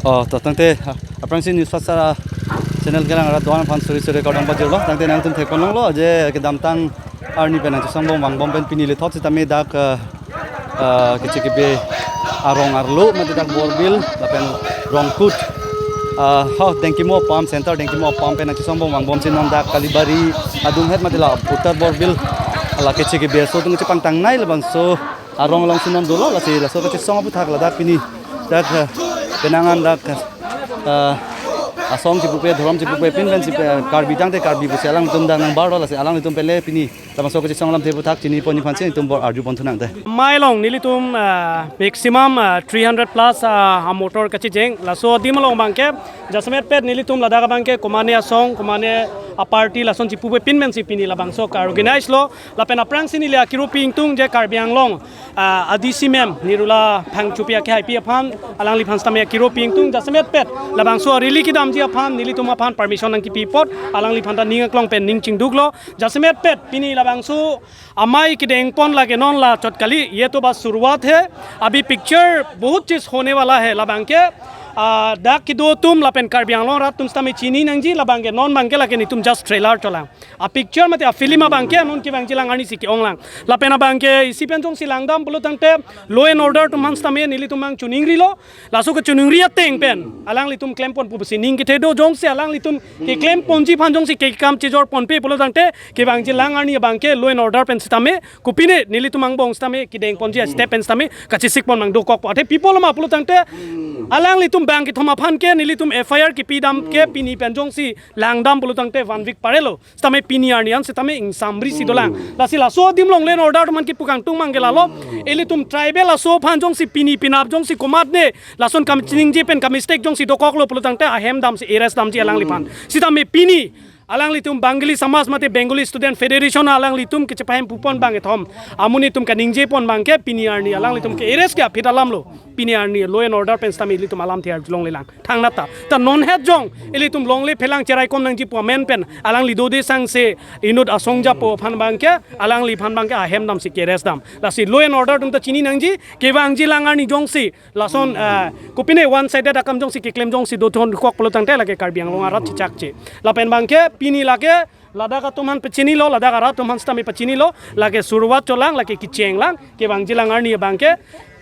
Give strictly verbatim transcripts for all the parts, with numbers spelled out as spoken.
Oh, to tangte, ah, aphrangsi News Fast channel kelang arat do-an aphan suri suri kardom pajirlo. Tangte nangtum thekponlonglo je kedamtang arni pen nangchesongbom vangbom pen pini lethot sitame dak, ah, ah, keche kebe arong arlo mate dak Borbil lapen Rongkut, ah, ho Dengkimo Pam Center, Dengkimo Pam pen nangchesongbom vangbomsi non dak Kalibari adung het mate la Uttar Borbil la keche kebe aso atum chepangtangnei, labangso arong alongsi non dolo, lasi laso kachesong aphuthak ladak pini dak, eh, penang an dak, eh, asong chipupe, dhorom chipupe pin pensi pe, Karbi tangte Karbi pusi alangtum dak nangbarlo, lasi alangtum pen le pini labangso kachesong alamthe aphuthak chiniponji aphansi nelitum bor-i arjupon thu nangte. Amei along nelitum, eh, maximum, eh, three hundred plus, eh, amotor kachecheng. Laso adim along abangke jasemet pet nelitum ladak abangke komane asong, komane aparty lason chipupe pin pensi pini labangso ka-organize lo. Lapen aphrangsi neli akiro pi ingtung je Karbi Anglong, ah, A D C ma'am Nirula Phangchopi ake haipi aphan, alangliphan sitame akiro pi ingtung, jasemet pet labangso rally kedamji aphan nelitum aphan permission nangkipi apot alangliphan ta ning aklong pen ning chingduklo. Jasemet pet pini labangso amei kedengpon lake non la chot kali, ye to bas shuruaat hai, abhi picture bahut cheez hone wala hai. Labangke, ah, dak kedo atum lapen Karbi Anglong arat atum sitame chini nangji, labangke non abangke lake nelitum just trailer cholang. A picture mate a film abangke non kevangjilang arnisi ke-onglang. Lapen abangke isi pen jongsi langdam pulo tangte law and order atum aphan sitame nelitum abang choningrilo. Laso kechoningri ateng pen alanglitum klempon pusi ning kethe do, jongsi alanglitum keklemponji aphan jongsi kekam chejorponpe pulo tangte kevangjilang arni abangke law and order pen sitame kopine nelitum angbong sitame kedengponji a-step pen sitame kachesikpon mang dokokpo. Athe pi apotlo ma pulo tangte alanglitum bang kethom aphan ke nelitum F I R kepidam ke pini pen jongsi langdam pulo tangte one week parelo. Sitame pini arni an sitame ingsamri si dolang. Lasi laso adim along law and order atum aphan kipu kangtung abangke lalo. Ilitum tribal aso aphan jongsi pini penap jongsi komatne lason kam chiningje pen ka-mistake jongsi dokoklo pulo tangte ahem damsi arrest damji alangliphan. Sitame pini alanglitum Bengali Samaj mate Bengali Student Federation alanglitum kechepahem pupon bang kethom amonit atum kaningjepon abangke pini arni alanglitum ke-arrest ke aphi alamlo. Pini arni law and order pen sitame ilitum alamthe arjulonglelang. Thangnat ta. Ta non het jong ilitum longle phelang cheraikom nangji pu amen pen alangli dode sangse inut asong japo aphan abangke, alangliphan abangke ahem damsi ke-arrest dam. Lasi law and order atum ta chini nangji, kevangjilang arni jongsi lason, eh, kopine one sided akam jongsi keklem jongsi dothon kok pulo tangte lake Karbi Anglong arat chechakche. Lapen abangke pini lake ladak atum aphan pachinilo, ladak arat atum aphan sitame pachinilo, lake shuruaat cholang, lake kechenglang, kevangjilang arni abangke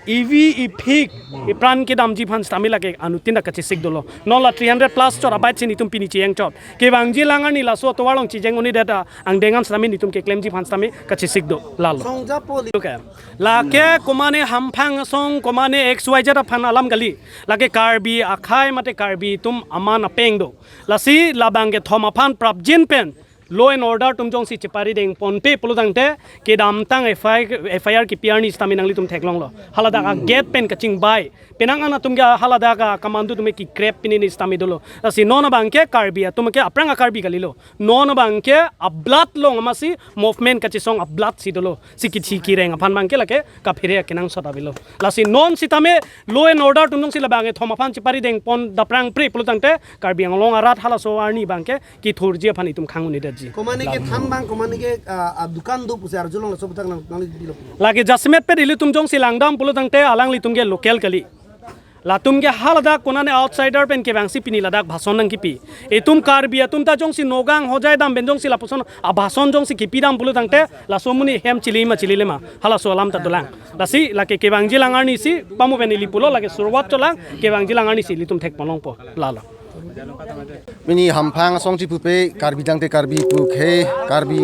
ivi iphik ipran kedamji aphan sitame lake anuttin ta kachesik dolo. Non la three hundred plus chot abike si nelitum pini chejeng chot. Kevangjilang arni laso atovar along chejeng un-edet angdeng an sitame nelitum keklemji aphan sitame kachesik do lalo. Song japo li- Okay. Lake komane Hamphang asong, komane X Y Z aphan alam kali. Lake Karbi akhei mate Karbi atum aman apeng do. Lasi labang kethom aphan prapjin pen law and order atum jongsi chepari dengponpe pulo tangte kedamtang F I R, F I R kepi arni sitame nanglitum theklonglo. Haladak a-gate pen kachingbai. Penang an atum ke haladak a-commando atum ke kekrep pini ni sitame dolo. Lasi non abangke Karbi atum ke aphrang a-Karbi kalilo. Non abangke a-blood along amatsi movement kachesong a-blood si dolo. Si kithi kireng aphan abangke lake kaphere kenangsot avelo. Lasi non sitame law and order atum jongsi labang kethom aphan chepari dengpon daprangpre pulo tangte Karbi Anglong arat halaso arni abangke kethurji aphan itum khang un-edetji. Komane ke than bang, komane ke, ah, ah, dukan do pusi arjulong laso aphuthak nang, nangli bilo. Lake jasemet pet ilitum jongsi langdam pulo tangte alanglitum ke local kali. Latum ke haladak konane outsider pen kevangsi pini ladak bhason nangkipi. Itum Karbi atum ta jongsi Nagaon Hojai dam pen jongsi lapuson abhason jongsi kipidam pulo tangte laso amonit hem chili ma chilile ma, halaso alam ta dolang. Lasi lake kevangjilang arnisi pamu pen ili pulo, lake shuruaat cholang, kevangjilang arnisi ilitum thekponlongpo. Lalo. Pini Hamphang asong chipupe Karbi tangte Karbi pu khei, Karbi,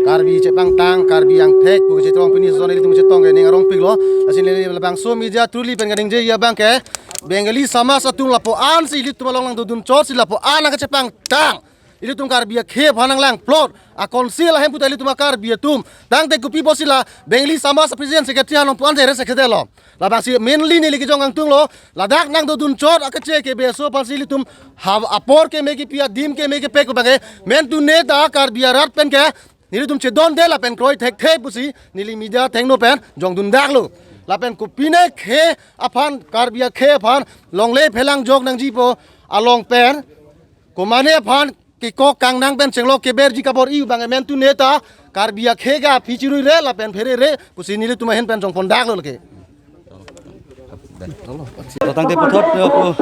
Karbi chepangtang, Karbi angthek pu kachetong pini son ilitum chetong ke ning arongpiklo. Lasi neli labangso media through li pen kaningjeji abangke Bengali Samaj atum lapu-an si ilitum along nangdodun chot si lapu-an nangkachepangtang. Ilitum Karbi akhei aphan nanglang plot. A-council ahem puta ilitum a-Karbi atum. Tangte kopi pusi la Bengali Samaj a-president secretary along pu-an jere sekete lo. Labangsi mainly neli kejong kangtunglo, ladak nangdodun chot akeche kebe aso aphansi ilitum ha apor keme kipi, adim keme kepek abangke mentune ta Karbi arat pen ke nelitum chedonde lapen kroi thekthe pusi neli media thengno pen jongdundaklo. Lapen kopine khei aphan, Karbi akhei aphan longle phelang jok nangjipo along pen komane aphan kekok kangnang pen chenglok keberji kabor-i abang mentune ta Karbi akhei ke aphi chiruire lapen pherere pusi nelitum ahin pen jongpondaklo lake. Tangte puthot, eh, pu, eh,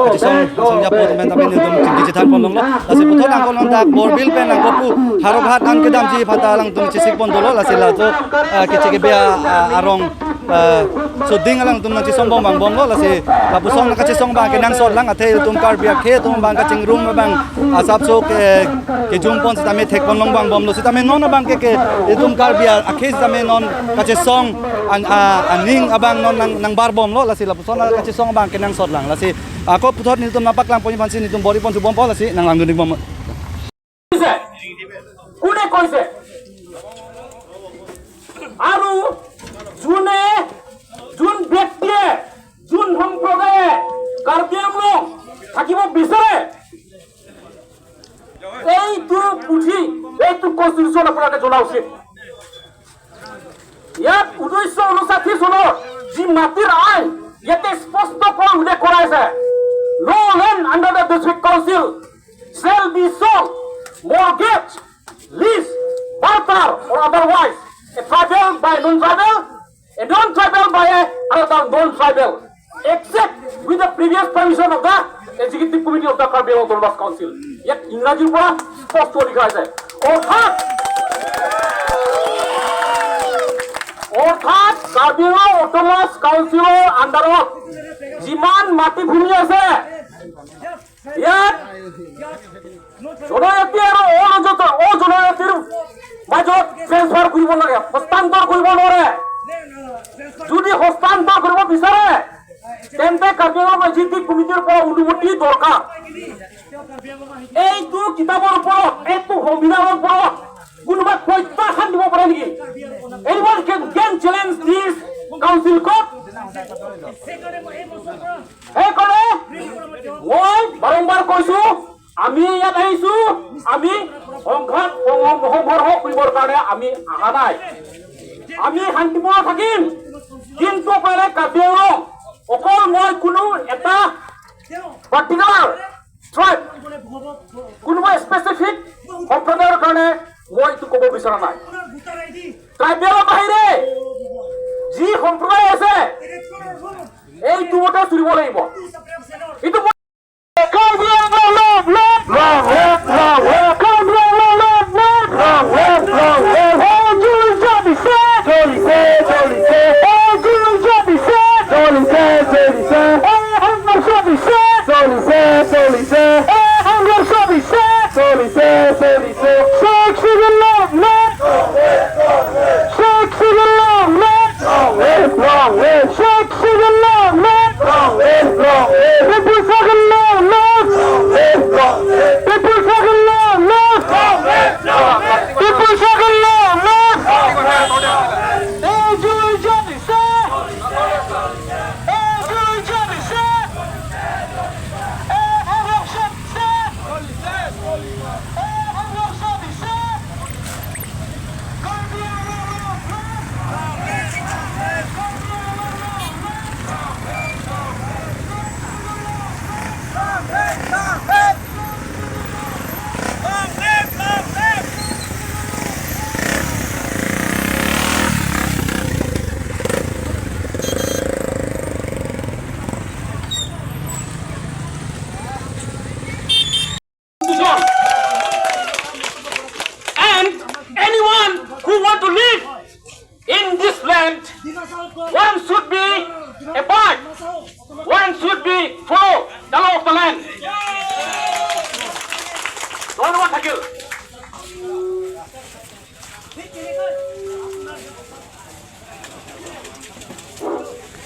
kachisong, songja pu temen tame nelitum chingki chethan pon longlo. Lasi puthot angkol nontak Borbil pen angkol pu Howraghat an kedamji aphanta alangtum chesik pon dolo. Lasi laso, eh, keche kebe, eh, arong, eh, suding alangtum nangchesong bom bang bomlo. Lasi lapuson kachisong abang kenangsot lang, athe itum Karbi akhei atum abang kachingrum abang asapso ke, kejum pon sitame thek pon long bang bomlo. Sitame non abang ke, ke itum Karbi akhei sitame non kachisong an, a, aning abang non nang, nangbar bomlo. Lasi lapuson kachisong abang kenangsot lang. Lasi ako puthot nelitum nangpaklang ponji aphansi nelitum bor-i pon thu bompo, lasi nanglangdun ik bom. কোনে কৈছে? আৰু যোনে, যোন ব্যক্তিয়ে, যোন সম্প্ৰদায়ে কাৰ্বি আংলং থাকিব বিচাৰে, এইটো পুথি, এইটো কনষ্টিটিউচন আপোনালোকে জনা উচিত। ইয়াত ঊনৈছশ ঊনষাঠি চনৰ যি মাটিৰ আইন, ইয়াতে স্পষ্টকৈ উল্লেখ কৰা হৈছে, "No land under the district council shall be sold, mortgage, lease, barter or otherwise, a tribal by non-tribal, a non-tribal by a another non-tribal, except with the previous permission of the Executive Committee of the Karbi Anglong Autonomous Council।" ইয়াত ইংৰাজীৰ পৰা স্পষ্ট লিখা আছে। অৰ্থাৎ, অৰ্থাৎ কাৰ্বি আংলং অট'নমাছ কাউন্সিলৰ আণ্ডাৰত যিমান মাটিভূমি আছে, ইয়াত জনজাতি আৰু অনজত-, অজনজাতিৰ মাজত ট্ৰেন্সফাৰ কৰিব লাগে, হস্তান্তৰ কৰিব নোৱাৰে। যদি হস্তান্তৰ কৰিব বিচাৰে, তেন্তে কাৰ্বি আংলং এক্সিকিউটিভ কমিটিৰ পৰা অনুমতি দৰকাৰ। এইটো কিতাপৰ ওপৰত, এইটো সংবিধানৰ ওপৰত কোনোবা প্ৰত্যাখ্যান দিব পাৰে নেকি? Anyone can, can challenge this council court? সেইকাৰণে মই বাৰম্বাৰ কৈছো, আমি ইয়াত আহিছো, আমি সংঘাত সংঘ-, সংঘৰ্ষ কৰিবৰ কাৰণে আমি অহা নাই। আমি শান্তিপূৰ্ণ থাকিম, কিন্তু মানে কাৰ্বি আংলং অকল মই কোনো এটা পাৰ্টিকুলাৰ ট্ৰাইব, কোনোবা স্পেচিফিক সম্প্ৰদায়ৰ কাৰণে মই এইটো ক'ব বিচৰা নাই। ট্ৰাইবেলৰ বাহিৰে যি সম্প্ৰদায় আছে, এইটো মতে চলিব লাগিব। এইটো মই Karbi Anglong live, live! Long live, long live! Karbi Anglong live, live! Long live, long live! Ejul Jabi se! Joli se, joli se! Ejul Jabi se! Joli se, joli se! Eh, Honglo Jabi se! Joli se, joli se! Eh, Honglo Jabi se! Joli se, joli se! Sixth Schedule long live! Sixth Schedule long live! Long live, long live! Sixth Schedule long live! Long live, long live! Triple Schedule long live! Long live, long live! Triple Schedule long live! Long live, long live! Triple Schedule long live! Long live, long live! Ejul Jabi se! Ejul Jabi se! Eh, Honglo Jabi se! Eh, Honglo Jabi se! And anyone who want to live in this land, one should be abide, one should be follow the law of the land. ধন্যবাদ থাকিল।